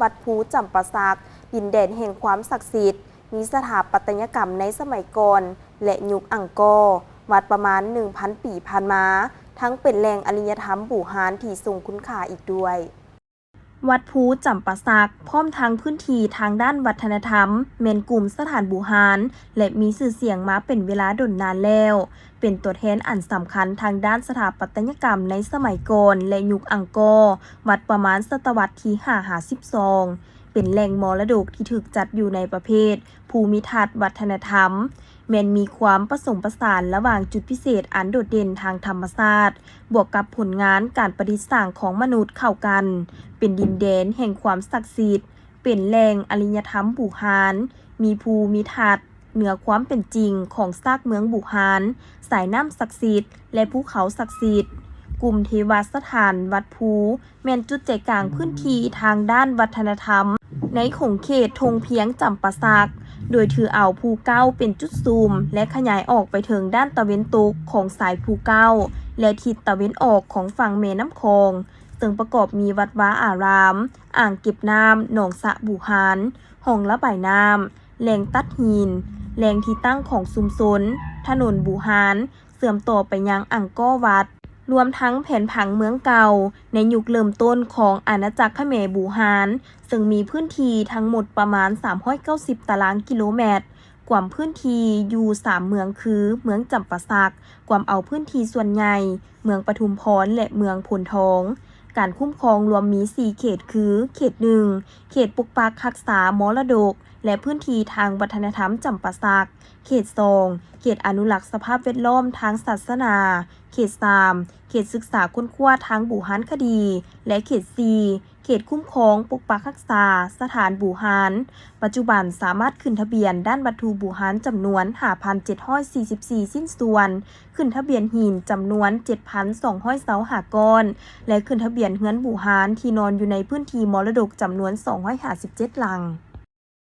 ວັດພູຈຳປາສັກ, ດິນແດນແຫ່ງຄວາມສັກສິດ, ມີສະຖາປັດຕະຍະກຳໃນສະໄໝກ່ອນ ແລະ ຍຸກອັງກໍ, ວັດປະມານໜຶ່ງພັນປີຜ່ານມາ, ທັງເປັນແຫຼ່ງອາລິຍະທຳບູຮານທີ່ຊົງຄຸນຄ່າອີກດ້ວຍ. ວັດພູຈຳປາສັກ ພ້ອມທັງພື້ນທີ່ທາງດ້ານວັດທະນະທຳ ແມ່ນກຸ່ມສະຖານບູຮານ ແລະ ມີຊື່ສຽງມາເປັນເວລາດົນນານແລ້ວ, ເປັນຕົວແທນອັນສຳຄັນທາງດ້ານສະຖາປັດຕະຍະກຳໃນສະໄໝກ່ອນ ແລະ ຍຸກອັງກໍ, ວັດປະມານສະຕະວັດທີຫ້າຫາສິບສອງ, ເປັນແຫຼ່ງມໍລະດົກທີ່ຖືກຈັດຢູ່ໃນປະເພດພູມິທັດວັດທະນະທຳ, ແມ່ນມີຄວາມປະສົມປະສານລະຫວ່າງຈຸດພິເສດອັນໂດດເດັ່ນທາງທຳມະຊາດ, ບວກກັບຜົນງານການປະດິດສ້າງຂອງມະນຸດເຂົ້າກັນ, ເປັນດິນແດນແຫ່ງຄວາມສັກສິດ, ເປັນແຫຼ່ງອາລິຍະທຳບູຮານ, ມີພູມິທັດເໜືອຄວາມເປັນຈິງຂອງຊາກເມືອງບູຮານ, ສາຍນ້ຳສັກສິດ ແລະ ພູເຂົາສັກສິດ. ກຸ່ມເທວະສະຖານວັດພູ ແມ່ນຈຸດໃຈກາງພື້ນທີ່ທາງດ້ານວັດທະນະທຳໃນຂົງເຂດທົ່ງພຽງຈຳປາສັກ, ໂດຍຖືເອົາພູເກົ້າເປັນຈຸດສຸມ ແລະ ຂະຫຍາຍອອກໄປເຖິງດ້ານຕາເວັນຕົກຂອງສາຍພູເກົ້າ ແລະ ທິດຕາເວັນອອກຂອງຝັ່ງແມ່ນ້ຳຂອງ, ເຊິ່ງປະກອບມີວັດວາອາຣາມ, ອ່າງເກັບນ້ຳ, ໜອງສະບູຮານ, ຮ່ອງລະບາຍນ້ຳ, ແຫຼ່ງຕັດຫີນ, ແຫຼ່ງທີ່ຕັ້ງຂອງຊຸມຊົນ, ຖະໜົນບູຮານ, ເຊື່ອມຕໍ່ໄປຍັງອັງກໍວັດ, ລວມທັງແຜນຜັງເມືອງເກົ່າໃນຍຸກເລີ່ມຕົ້ນຂອງອານາຈັກຂະແມບູຮານ, ເຊິ່ງມີພື້ນທີ່ທັງໝົດປະມານສາມຮ້ອຍເກົ້າສິບຕາລາງກິໂລແມັດ, ກວມພື້ນທີ່ຢູ່ສາມເມືອງຄື ເມືອງຈຳປາສັກ, ກວມເອົາພື້ນທີ່ສ່ວນໃຫຍ່, ເມືອງປະທຸມພອນ ແລະ ເມືອງໂພນທອງ. ການຄຸ້ມຄອງລວມມີສີ່ເຂດຄື ເຂດໜຶ່ງ ເຂດປົກປັກຮັກສາມໍລະດົກ ແລະ ພື້ນທີ່ທາງວັດທະນະທຳຈຳປາສັກ, ເຂດສອງ ເຂດອະນຸລັກສະພາບແວດລ້ອມທາງສາສະໜາ, ເຂດສາມ ເຂດສຶກສາຄົ້ນຄວ້າທາງບູຮານຄະດີ ແລະ ເຂດສີ່ ເຂດຄຸ້ມຄອງປົກປັກຮັກສາສະຖານບູຮານ. ປັດຈຸບັນສາມາດຂຶ້ນທະບຽນດ້ານວັດຖຸບູຮານຈຳນວນຫ້າພັນເຈັດຮ້ອຍສີ່ສິບສີ່ຊິ້ນສ່ວນ, ຂຶ້ນທະບຽນຫີນຈຳນວນເຈັດພັນສອງຮ້ອຍຊາວຫ້າກ້ອນ ແລະ ຂຶ້ນທະບຽນເຮືອນບູຮານທີ່ນອນຢູ່ໃນພື້ນທີ່ມໍລະດົກຈຳນວນສອງຮ້ອຍຫ້າສິບເຈັດຫຼັງ.